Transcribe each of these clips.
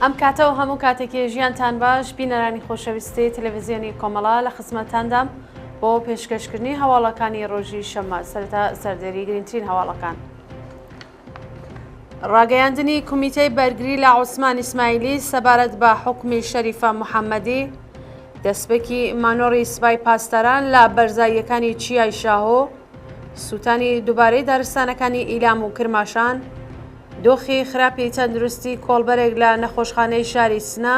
ئەم کاتە و هەموو کاتێکی ژیانتان باش بینەرانی خۆشەویستی تەلەڤزیۆنی کۆمەڵە لە خزمەتتاندام بۆ پێشکەشکردنی هەواڵەکانی ڕۆژی شەممە سەرەتا سەردێری گرنگترین هەواڵەکان. ڕاگەیاندنی کومیتەی بەرگری لە عوسمان ئیسماعیلی سەبارەت بە حوکمی شەریفە محەممەدی، دەستپێکی مانۆڕی سپای پاسداران لە بەرزاییەکانی چیای شاهۆ، سووتانی دووبارەی دارستانەکانی ئیلام و کرماشان، دۆخی خراپی تەندروستی کۆڵبەرێک لە نەخۆشخانەی شاری سنە،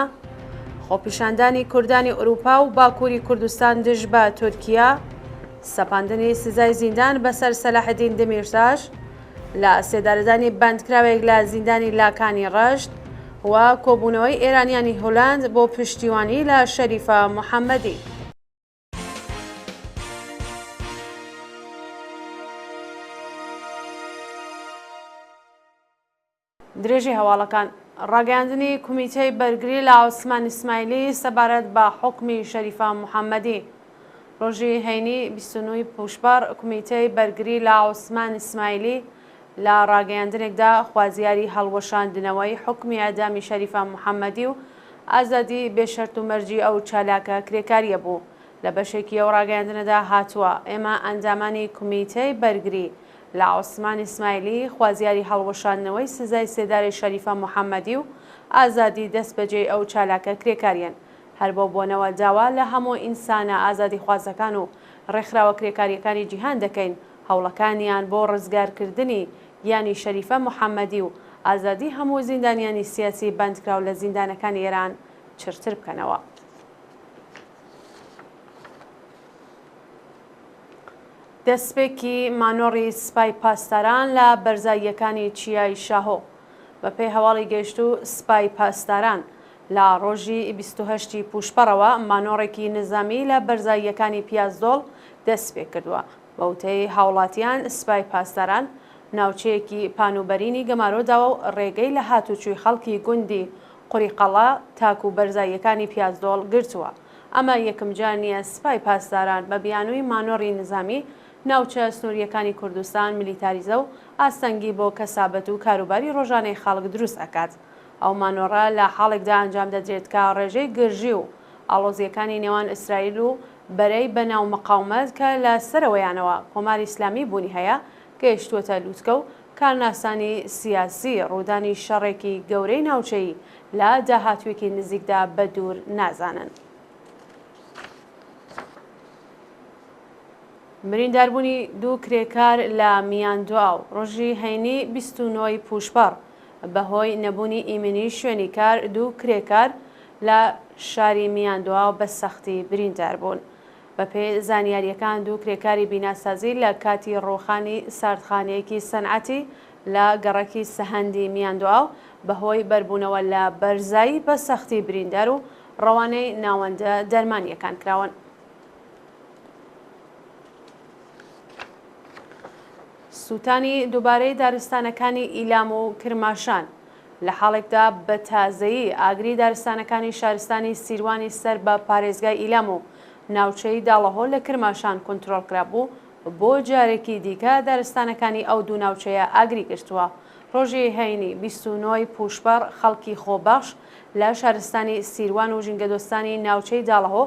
خۆپیشاندانی کوردانی ئورووپا و باکووری کوردستان دژ بە تورکیا، سەپاندنی سزای زیندان بەسەر سەلاحەدین دەمیرتاش، لە سێدارەدانی بەندکراوێک لە زیندانی لاکانی ڕەشت و کۆبوونەوەی ئێرانیانی هۆلەند بۆ پشتیوانی لە شەریفە محەممەدی. درێژەی هەواڵەکان، ڕاگەیاندنی کومیتەی بەرگری لە عوسمان ئیسماعیلی سەبارەت بە حوکمی شەریفە محەممەدی. ڕۆژی هەینی 29 ی پووشپەڕ کومیتەی بەرگری لە عوسمان ئیسماعیلی لە ڕاگەیاندنێکدا خوازیاری هەڵوەشاندنەوەی حوکمی ئێعدامی شەریفە محەممەدی و ئازادی بێ شەرت و مەرجی ئەو چالاکە کرێکارییە بوو. لە بەشێکی ئەو ڕاگەیاندنەدا هاتووە، ئێمە ئەندامانی کومیتەی بەرگری لە عوسمان ئیسماعیلی خوازیاری هەڵوەشاندنەوەی سزای سێدارەی شەریفە محەمەدی و ئازادی دەستبەجێی ئەو چالاکە کرێکاریەن. هەر بەو بۆنەوە داوا لە هەموو ئینسانە ئازادیخوازەکان و ڕێکخراوە کرێکاریەکانی جیهان دەکەین هەوڵەکانیان بۆ ڕزگارکردنی گیانی شەریفە محەمەدی و ئازادی هەموو زیندانیانی سیاسی بەندکراو لە زیندانەکانی ئێران چرتر بکەنەوە. دەسپێکی مانۆڕی سپای پاسداران لە بەرزاییەکانی چیای شاهۆ. بەپێی هەواڵی گەیشتوو سپای پاسداران لە ڕۆژی 28 ی پووشپەڕەوە مانۆڕێکی نزامی لە بەرزاییەکانی پیازدۆڵ دەسپێکردووە. بە وتەی هاوڵاتیان سپای پاسداران ناوچەیەکی پان و بەرینی گەمارۆ داوە و ڕێگەی لە هاتوچووی خەڵکی گوندی قوریقەڵا تاکوو بەرزاییەکانی پیازدۆڵ گرتووە. ئەمە یەکمجار نییە سپای پاسداران بە بیانووی مانۆڕی نزامی ناوچە سنوورییەکانی کوردستان میلیتاریزە و ئاستەنگی بۆ کەسابەت و کاروباری ڕۆژانەی خەڵک دروست ئەکات. ئەو مانۆڕە لە حاڵێکدا ئەنجام دەدرێت کە ڕێژەی گرژی و ئاڵۆزییەکانی نێوان ئیسرائیل و بەرەی بە ناو مقاومەت کە لە سەرەوەیانەوە کۆماری ئیسلامی بوونی هەیە گەیشتووەتە لووتکە و کارناسانی سیاسی ڕوودانی شەڕێکی گەورەی ناوچەیی لە داهاتوویەکی نزیکدا بە دوور نازانن. برینداربوونی دوو کرێکار لە میاندواو ڕۆژی هەینی 29 ی پووشپەڕ بەهۆی نەبوونی ئیمنی شوێنی کار دوو کرێکار لە شاری میاندواو بە سەختی بریندار بوون. بەپێی زانیارییەکان دوو کرێکاری بیناسازی لە کاتی ڕووخانی ساردخانەیەکی سەنعەتی لە گەڕەکی سەهەندی میاندوئاو بەهۆی بەربوونەوە لە بەرزایی بە سەختی بریندار و ڕەوانەی ناوەندە دەرمانییەکان کراون. سووتانی دووبارەی دارستانەکانی ئیلام و کرماشان لە حاڵێکدا بە تازەیی ئاگری دارستانەکانی شارستانی سیروانی سەر بە پارێزگای ئیلام و ناوچەی داڵەهۆ لە کرماشان کونترۆڵ کرابوو، بۆ جارێکی دیکە دارستانەکانی ئەو دوو ناوچەیە ئاگری گرتووە. ڕۆژی هەینی 29 ی پووشپەڕ خەڵکی خۆبەخش لە شارستانی سیروان و ژینگەدۆستانی ناوچەی داڵەهۆ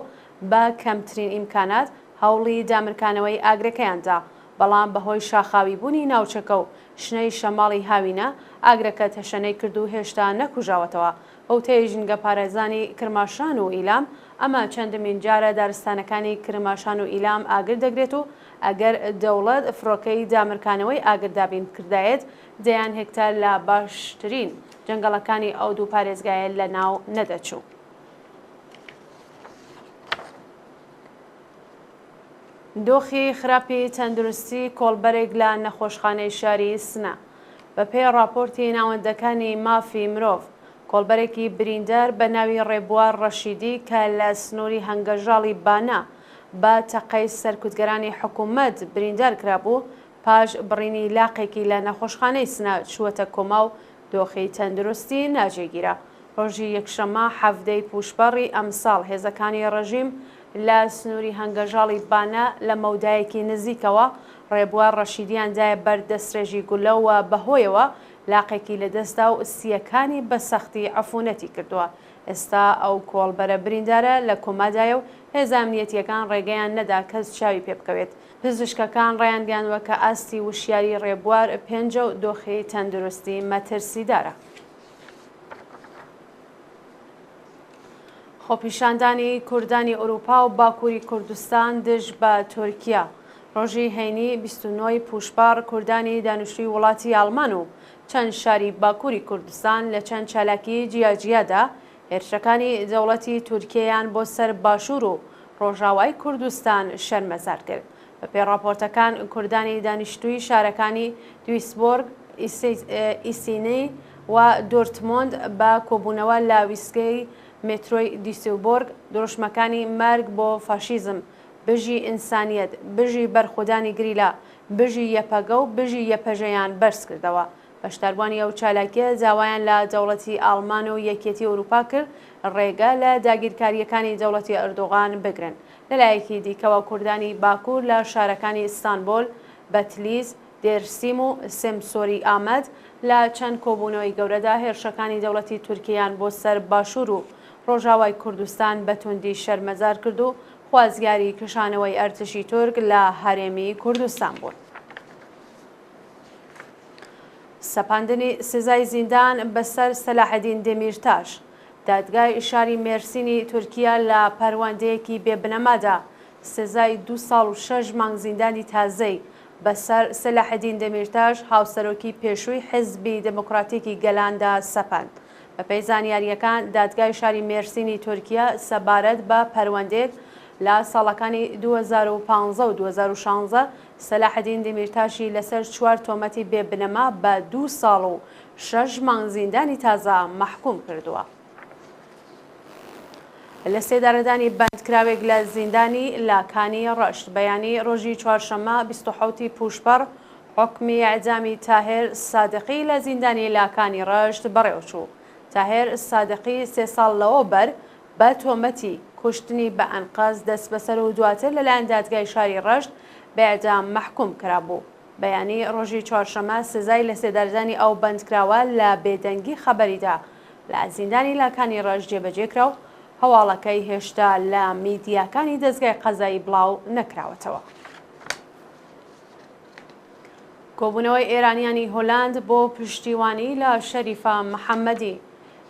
بە کەمترین ئیمکانات هەوڵی دامرکانەوەی ئاگرەکەیان دا، بەڵام بەهۆی شاخاویبوونی ناوچەکە و شنەی شەماڵی هاوینە، ئاگرەکە تەشەنەی کرد و هێشتا نەکوژاوەتەوە. بەوتەی ژینگەپارێزانی کرماشان و ئیلام، ئەمە چەندمین جارە دارستانەکانی کرماشان و ئیلام ئاگر دەگرێت و ئەگەر دەوڵەت فڕۆکەی دامرکانەوەی ئاگر دابین بکردایەت، دەیان هێکتار لە باشترین جەنگەڵەکانی ئەو دوو پارێزگایە لەناو نەدەچوو. دۆخی خراپی تەندروستی کۆڵبەرێک لە نەخۆشخانەی شاری سنە. بەپێی ڕاپۆرتی ناوەندەکانی مافی مرۆڤ، کۆڵبەرێکی بریندار بە ناوی ڕێبوار ڕەشیدی کە لە سنووری هەنگەژاڵی بانە بە تەقەی سەرکوتگەرانی حکوومەت بریندار کرابوو، پاش بڕینی لاقێکی لە نەخۆشخانەی سنە چووەتە کۆما و دۆخی تەندروستی ناجێگیرە. ڕۆژی یەکشەممە 17 ی پووشپەڕی ئەمساڵ هێزەکانی ڕژیم لە سنووری هەنگەژاڵی بانە لە مەودایەکی نزیکەوە ڕێبوار ڕەشیدیان دایە بەر دەستڕێژی گوللە و بەهۆیەوە لاقێکی لەدەستدا و سییەکانی بە سەختی عفونەتی کردووە. ئێستا ئەو کۆڵبەرە بریندارە لە کۆمادایە و هێزە ئەمنیەتییەکان ڕێگەیان نەدا کەس چاوی پێ بکەوێت. پزیشکەکان ڕایانگەیاندوە کە ئاستی وشیاری ڕێبوار پێنجە و دۆخی تەندروستی مەترسیدارە. خۆپیشاندانی کوردانی ئورووپا و باکووری کوردستان دژ بە تورکیا ڕۆژی هەینی 29 ی پووشپەڕ کوردانی دانیشتووی وڵاتی ئاڵمان و چەند شاری باکووری کوردستان لە چەند چالاکیی جیاجیادا هێرشەکانی دەوڵەتی تورکیەیان بۆ سەر باشوور و ڕۆژاوای کوردستان شەرمەزار کرد. بەپێی ڕاپۆرتەکان کوردانی دانیشتووی شارەکانی دویسبۆرگ، ئیسینی و دۆرتمۆند بە کۆبوونەوە لە ویستگەی مێترۆی دیسیلبۆرگ دروشمەکانی مەرگ بۆ فاشیزم، بژی ئینسانیەت، بژی بەرخودانی گریلا، بژی یەپەگە و بژی یەپەژەیان بەرزکردەوە. بەشداربووانی ئەو چالاکییە داوایان لە دەوڵەتی ئاڵمان و یەکیەتی ئورووپا کرد ڕێگە لە داگیرکارییەکانی دەوڵەتی ئەردۆغان بگرن. لە لایەکی دیکەوە کوردانی باکوور لە شارەکانی ئیستانبۆل، بەتلیس، دێرسیم و سێمسۆری ئامەد لە چەند کۆبوونەوەی گەورەدا هێرشەکانی دەوڵەتی تورکیەیان بۆ سەر باشوور و ڕۆژاوای کوردستان بە توندی شەرمەزار کرد و خوازیاری کشانەوەی ئەرتشی تورک لە هەرێمی کوردستان بوون. سەپاندنی سزای زیندان بەسەر سەلاحەدین دێمیرتاش، دادگای شاری مێرسینی تورکیا لە پەروەندەیەکی بێ بنەمادا سزای دوو ساڵ و شەش مانگ زیندانی تازەی بەسەر سەلاحەدین دەمیرتاش هاوسەرۆکی پێشووی حیزبی دێموکراتیکی گەلاندا سەپاند. بەپێی زانیارییەکان دادگای شاری مێرسینی تورکیا سەبارەت بە پەروەندەیەک لە ساڵەکانی 2015 و 2016 سەلاحەدین دیمیرتاشی لەسەر چوار تۆمەتی بێ بنەما بە دوو ساڵ و شەش مانگ زیندانی تازە مەحکوم کردووە. لە سێدارەدانی بەندکراوێک لە زیندانی لاکانی ڕەشت بەیانی ڕۆژی چوارشەممە 27 ی پووشپەڕ حوکمی ئیعدامی تاهێر سادقی لە زیندانی لاکانی ڕەشت بەڕێوەچوو. تاهێر سادقی سێ ساڵ لەوەوبەر بە تۆمەتی کوشتنی بە ئەنقەست دەستبەسەر و دواتر لەلایەن دادگای شاری ڕەشت بە ئێعدام مەحکووم کرابوو. بەیانی ڕۆژی چوارشەممە سزای لەسێدارەدانی ئەو بەندکراوە لە بێدەنگی خەبەریدا لە زیندانی لاکانی ڕەشت جێبەجێ کرا و هەواڵەکەی هێشتا لە میدیاکانی دەزگای قەزایی بڵاو نەکراوەتەوە. کۆبوونەوەی ئێرانیانی هۆلاند بۆ پشتیوانی لە شەریفە محەممەدی.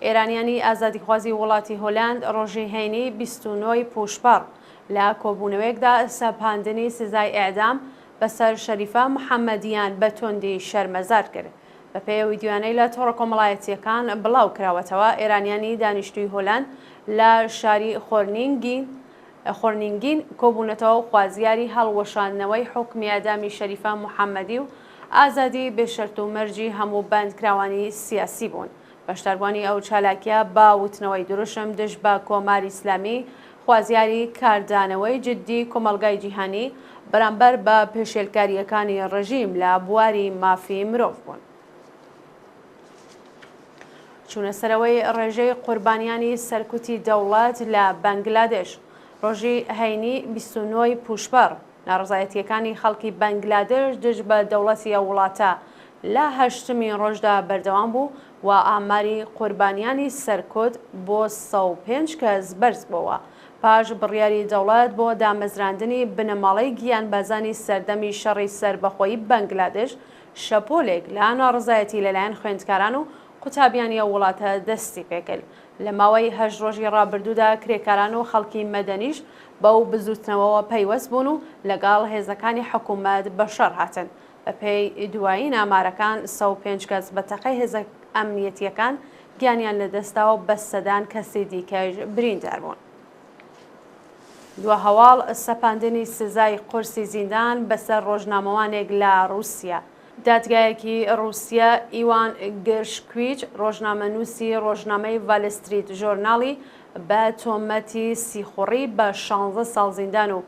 ئێرانیانی ئازادیخوازی وڵاتی هۆلاند ڕۆژی هەینی 29 ی پووشپەڕ لە کۆبوونەوەیەکدا سەپاندنی سزای ئێعدام بەسەر شەریفە محەممەدیان بە توندی شەرمەزار کرد. بەپێی ئەو ویدیۆیانەی لە تۆڕە کۆمەڵایەتییەکان بڵاو کراوەتەوە، ئێرانیانی دانیشتووی هۆلاند لە شاری خۆرنینگین خۆرنینگین کۆبوونەتەوە و خوازیاری هەڵوەشاندنەوەی حوکمی ئێعدامی شەریفە محەممەدی و ئازادی بێ شەرت و مەرجی هەموو بەندکراوانی سیاسی بوون. بەشداربووانی ئەو چالاکییە بە وتنەوەی دروشم دژ بە کۆماری ئیسلامی، خوازیاری کاردانەوەی جیددی کۆمەڵگای جیهانی بەرامبەر بە پێشێلکارییەکانی ڕژیم لە بواری مافی مرۆڤ بوون. چوونەسەرەوەی ڕێژەی قوربانیانی سەرکوتی دەوڵەت لە بەنگلادێش ڕۆژی هەینی 29 ی پووشپەڕ، ناڕەزایەتییەکانی خەڵکی بەنگلادێش دژ بە دەوڵەتی ئەو وڵاتە لە هەشتمین ڕۆژدا بەردەوام بوو و ئاماری قوربانیانی سەرکوت بۆ 105 کەس بەرزبووەوە پاش بڕیاری دەوڵەت بۆ دامەزراندنی بنەماڵەی گیانبازانی سەردەمی شەڕی سەربەخۆیی بەنگلادێش شەپۆلێک لە ناڕەزایەتی لەلایەن خوێندکاران و قوتابیانی ئەو وڵاتە دەستی پێکرد. لە ماوەی هەشت ڕۆژی ڕابردوودا کرێکاران و خەڵکی مەدەنیش بەو بزووتنەوەوە پەیوەست بوون و لەگەڵ هێزەکانی حکوومەت بە شەڕ هاتن. بەپێی دوایین ئامارەکان 105 کەس بە تەقەی هێزە ئەمنیەتییەکان گیانیان لەدەستدا و بە سەدان کەسی دیکەش بریندار بوون. دوا هەواڵ، سەپاندنی سزای قورسی زیندان بەسەر ڕۆژنامەوانێک لە ڕووسیا. دادگایەکی ڕووسیە ئیوان گێرشکویچ، ڕۆژنامەنووسی ڕۆژنامەی والستریت ژۆرناڵی بە تۆمەتی سیخوڕی بە شانزە ساڵ زیندان و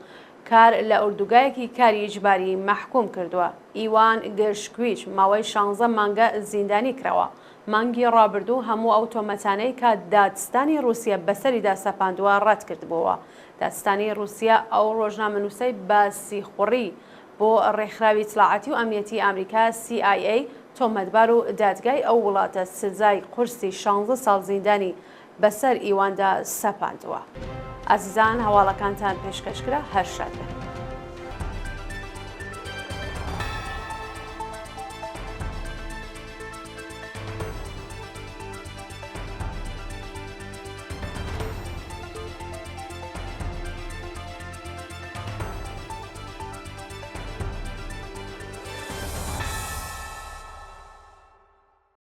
کار لە ئۆردوگایەکی کاری ئیجباری مەحکوم کردووە. ئیوان گێرشکویچ ماوەی شانزە مانگە زیندانی کراوە. مانگی ڕابردوو هەموو ئەو تۆمەتانەی کە دادستانی ڕووسیە بەسەریدا سەپاندووە ڕەتکردبووەوە. دادستانی ڕووسیە ئەو ڕۆژنامەنووسەی بە سیخوڕی بۆ ڕێکخراوی ئیتڵاعاتی و ئەمنیەتی ئامریکا، CIA، تۆمەتبار و دادگای ئەو وڵاتە سزای قورسی شانزە ساڵ زیندانی بەسەر ئیواندا سەپاندووە. ئازیزان هەواڵەکانتان پێشکەش کرا هەر شاد بن.